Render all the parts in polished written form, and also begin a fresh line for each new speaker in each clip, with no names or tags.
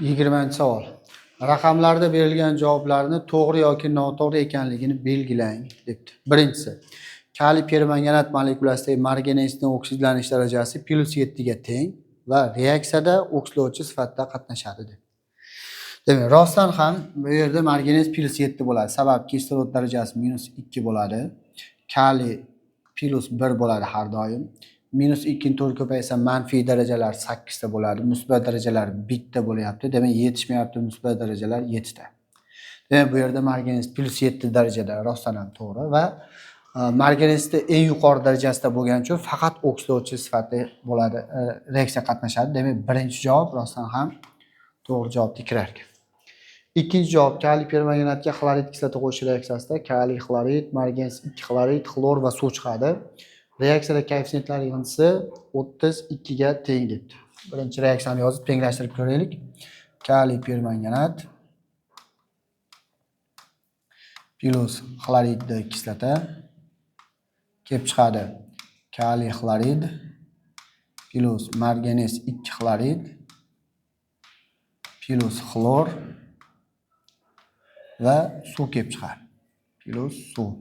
20-savol. Raqamlarda berilgan javoblarni to'g'ri yoki noto'g'ri ekanligini belgilang, debdi. Birinchisi. Kaliy permanganat molekulasidagi marganesning oksidlanish darajasi +7 ga teng va reaksiyada oksidlovchi sifatida qatnashadi, deb. Demak, rostdan ham bu yerda marganes +7 bo'ladi. Sabab kislorod darajasi -2 bo'ladi. Kaliy +1 bo'ladi har doim. -2 ni 4 ko'paysa manfiy darajalar 8 ta bo'ladi. Musbat darajalar 1 ta bo'lyapti. Demak, yetishmayapti, musbat darajalar 7 ta. Demak, bu yerda marganes +7 darajada rostdan ham to'g'ri va marganesda eng yuqori darajasida bo'lgani uchun faqat oksidlovchi sifatida bo'ladi, reaksiya qatnashadi. Demak, birinchi javob rostdan ham to'g'ri javobga kirar ekan. Ikkinchi javob: kaliy permanganatga xlorid kislota qo'shish reaksiyasida kaliy xlorid, marganes 2 xlorid, xlor va suv chiqadi. Reaksiyada koeffitsiyentlar yig'indisi 32 ga teng, debdi. Birinchi reaksiyani yozib tenglashtirib ko'raylik. Kaliy permanganat plus xlorid kislota kelib chiqadi. Kaliy xlorid plus marganes 2 xlorid plus xlor va suv kelib chiqadi. Plus suv.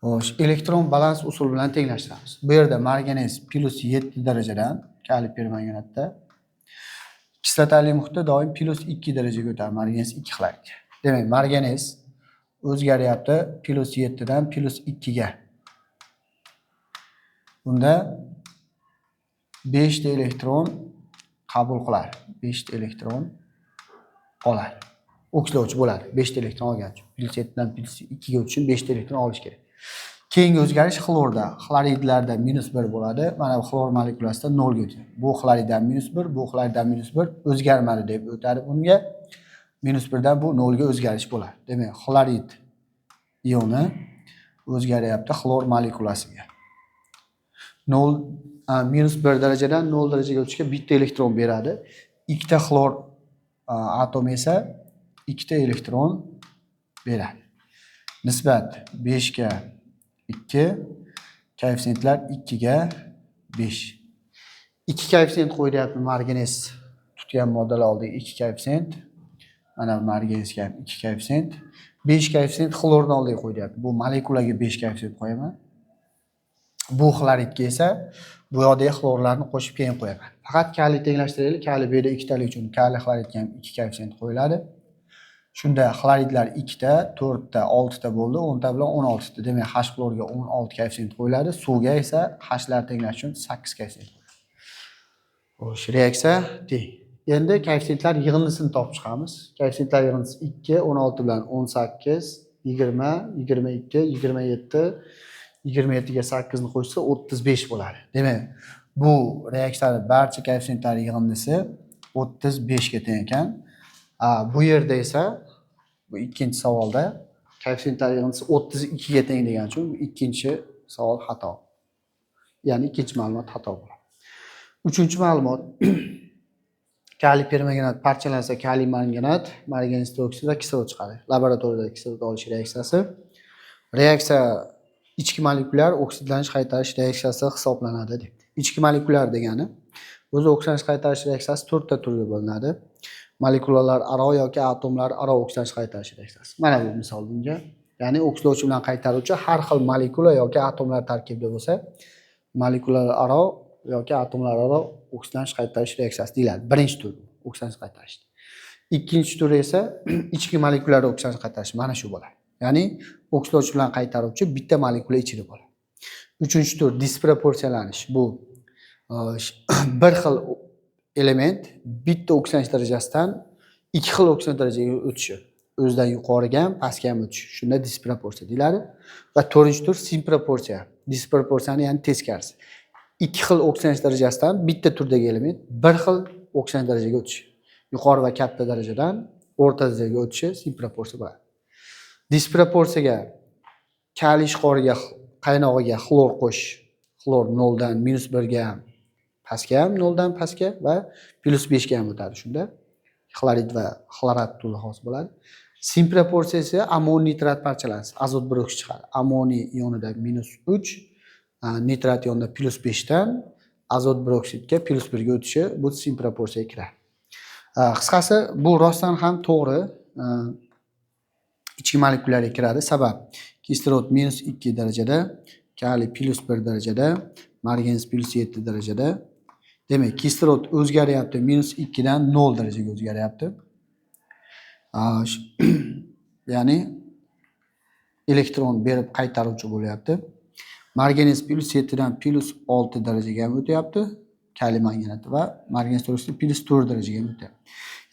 Xo'sh, elektron balans usuli bilan tenglashtiramiz. Bu yerda marganes +7 darajadan kaliy permanganatda kislotali muhitda doim +2 darajaga o'tadi marganes 2 xloridga. Demak, marganes o'zgaryapti +7 dan +2 ga. Bunda 5 ta elektron qabul qiladi. 5 ta elektron oladi. Oksidlovchi bo'ladi. 5 ta elektron olgan uchun. +7 dan +2 ga o'tish uchun 5 ta elektron olish kerak. Keyingi o'zgarish xlorda. Xloridlarda -1 bo'ladi. Mana bu xlor molekulasida 0 ga o'tadi. Bu xloriddan -1, bu xloriddan -1 o'zgarmadi deb o'tadi bunga. -1 dan bu 0 ga o'zgarish bo'ladi. Demak, xlorid ioni o'zgaryapti xlor molekulasiga. 0 -1 darajadan 0 darajaga o'tishga bitta elektron beradi. Ikkita xlor atom esa ikkita elektron beradi. Nisbat 5 ga 2, koeffitsiyentlar 2 ga 5. 2 koeffitsient qo'yilyapti marganes tutgan moddalar oldiga 2 koeffitsient. Mana marganesga ham 2 koeffitsient. 5 koeffitsient xlorni oldiga qo'yilyapti. Bu molekulaga 5 koeffitsient qo'yaman. Bu xloridga esa bu yoqdagi xlorlarni qo'shib keyin qo'yaman. Faqat kaliy tenglashtiraylik. Kaliy bu yerda ikkitalik uchun kaliy xloridga ham 2 koeffitsient qo'yiladi. Shunda xloridlar 2 ta, 4 ta, 6 ta bo'ldi. 10 ta bilan 16 ta. Demak, H xlorga 16 koeffitsient qo'yiladi. Suvga esa Hlar tenglash uchun 8 koeffitsient qo'yiladi. Xo'sh, reaksiya teng. Endi koeffitsiyentlar yig'indisini topib chiqamiz. Koeffitsiyentlar yig'indisi 2, 16 bilan 18, 20, 22, 27, 27 ga 8 ni qo'shsa 35 bo'ladi. Demak, bu reaksiyaning barcha koeffitsiyentlar yig'indisi 35 ga teng ekan. Bu yerda esa bu ikkinchi savolda koeffitsiyentlar yig'indisi 32 ga teng degani uchun bu ikkinchi savol xato. Ya'ni ikkinchi ma'lumot xato bo'ladi. Uchinchi ma'lumot: kaliy permanganat parchalansa kaliy manganat, marganes dioksid va kislorod chiqadi. Laboratoriyada kislorod olish reaksiyasi. Reaksiya ichki molekulyar oksidlanish qaytarish reaksiyasi hisoblanadi, debdi. Ichki molekulyar degani o'zi oksidlanish qaytarish reaksiyasi 4 ta turga bo'linadi. Molekulalar aro yoki atomlar aro oksidlanish qaytarish reaksiyasi. Mana bu misol bunga. Ya'ni oksidlovchi bilan qaytaruvchi har xil molekula yoki atomlar tarkibida bo'lsa, molekulalar aro yoki atomlar aro oksidlanish qaytarish reaksiyasi deyiladi. Birinchi tur oksidlanish qaytarish. Ikkinchi turi esa ichki molekulyar oksidlanish qaytarish, mana shu bo'ladi. Ya'ni oksidlovchi bilan qaytaruvchi bitta molekula ichida bo'ladi. Uchinchi tur disproporsiyalanish. Bu bir xil element bitta oksidlanish darajasidan ikki xil oksidlanish darajaga o'tishi. O'zidan yuqoriga ham, pastga ham o'tishi. Shunda disproporsiya deyiladi. Va to'rtinchi tur simproporsiya. Disproporsiyani ya'ni teskarisi. Ikki xil oksidlanish darajasidan bitta turdagi element bir xil oksidlanish darajaga o'tishi. Yuqori va katta darajadan o'rta darajaga o'tishi simproporsiya bo'ladi. Disproporsiyaga kaliy ishqoriga qaynog'iga xlor qo'sh. Xlor 0 dan -1 ga ham, pastga ham, 0 dan pastga va +5 ga ham o'tadi shunda. Xlorid va xlorat turi hosil bo'ladi. Simproporsiya esa ammoniy nitrat parchalansa, azot bir oksid chiqadi. Ammoniy ionida -3, nitrat ionida +5 dan Azot bir oksidga +1 ga o'tishi bu sinproporsiyaga kiradi. Qisqasi, bu rostdan ham to'g'ri, ichki molekulalarga kiradi. Sabab kislorod -2 darajada, kaliy +1 darajada, marganes +7 darajada. Demak, kislorod o'zgaryapti, -2 dan 0 darajaga o'zgaryapti. Ya'ni elektron berib qaytaruvchi bo'lyapti. Marganes +7 dan +6 darajaga ham o'tyapti. Kaliy manganat va marganes to'g'risida +4 darajaga ham o'tyapti.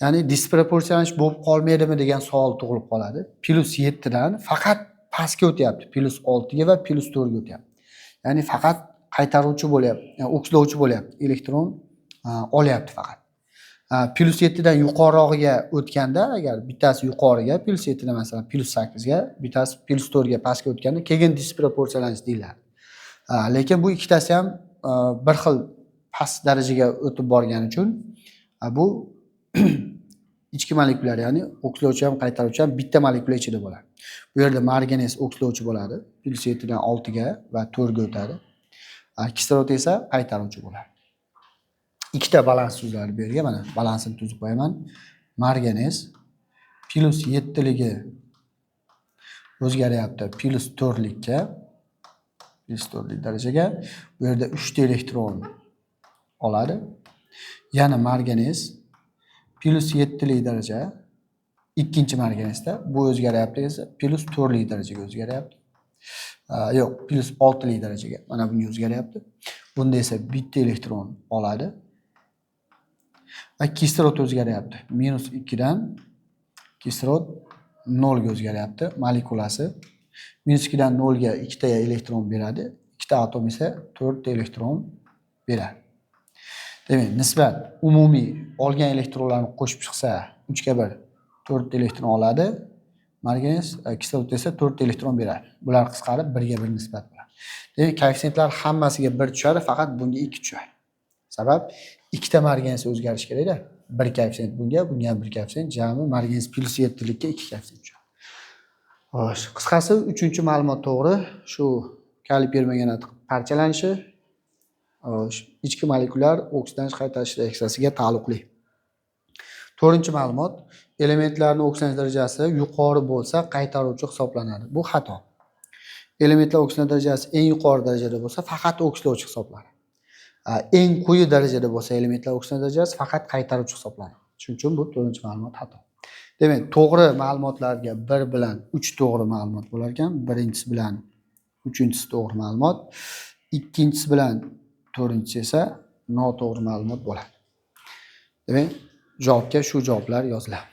Ya'ni disproporsiyalanish bo'lib qolmaydimi degan savol tug'ilib qoladi. +7 dan faqat pastga o'tyapti, +6 ga va +4 ga o'tyapti. Ya'ni faqat qaytaruvchi bo'lyapti, ya'ni oksidlovchi bo'lyapti, elektron olyapti faqat. +7 dan yuqorirog'iga o'tganda, agar bittasi yuqoriga +7 dan masalan +8 ga, bittasi +4 ga pastga o'tganda keyin disproporsiyalanish deyiladi. Lekin bu ikkitasi ham bir xil past darajaga o'tib borgani uchun bu ichki molekulalar, ya'ni oksidlovchi ham qaytaruvchi ham bitta molekula ichida bo'ladi. Bu yerda marganes oksidlovchi bo'ladi, +7 dan 6 ga va 4 ga o'tadi. Kislorod esa qaytaruvchi bo'ladi. Ikkita balans tuziladi bu yerga, mana balansini tuzib qo'yaman. Marganes +7 ligi o'zgaryapti +4 likka, +4 lik darajaga. Bu yerda 3 ta elektron oladi. Yana marganes +7 lik daraja, ikkinchi marganesda bu o'zgaryapti esa +4 lik darajaga o'zgaryapti. Yo'q, +6 lik darajaga, mana bunga o'zgaryapti. Bunda esa bitta elektron oladi. Va kislorod o'zgaryapti. -2 dan kislorod 0 ga o'zgaryapti molekulasi. -2 dan 0 ga ikkita elektron beradi. Ikkita atom esa 4 ta elektron beradi. Demak, nisbat umumiy olgan elektronlarni qo'shib chiqsa 3 ga 1, 4 ta elektron oladi. Marganes, kislorod esa 4 ta elektron beradi. Bular qisqarib 1 ga 1 nisbat bo'ladi. Demak, koeffitsiyentlar hammasiga 1 tushadi, faqat bunga 2 tushadi. Sabab ikkita marganes o'zgarishi kerakda. 1 koeffitsient bunga, bunga ham 1 koeffitsient, jami marganes +7 likka 2 koeffitsient tushadi. Xo'sh, qisqasi 3-ma'lumot to'g'ri. Shu kaliy permanganat parchalanishi, xo'sh, ichki molekulyar oksidlanish qaytarish reaksiyasiga taalluqli. 4-ma'lumot, elementlarning oksidlanish darajasi yuqori bo'lsa qaytaruvchi hisoblanadi. Bu xato. Elementlar oksidlanish darajasi eng yuqori darajada bo'lsa faqat oksidlovchi hisoblanadi. Eng quyi darajada bo'lsa elementlar oksidlanish darajasi faqat qaytaruvchi hisoblanadi. Shuning uchun bu 4-ma'lumot xato. Demak, to'g'ri ma'lumotlarga 1 bilan 3 to'g'ri ma'lumot bo'lar ekan. Birinchisi bilan uchinchisi to'g'ri ma'lumot, ikkinchisi bilan to'rtinchisi esa noto'g'ri ma'lumot bo'ladi. Demak, javobga shu javoblar yoziladi.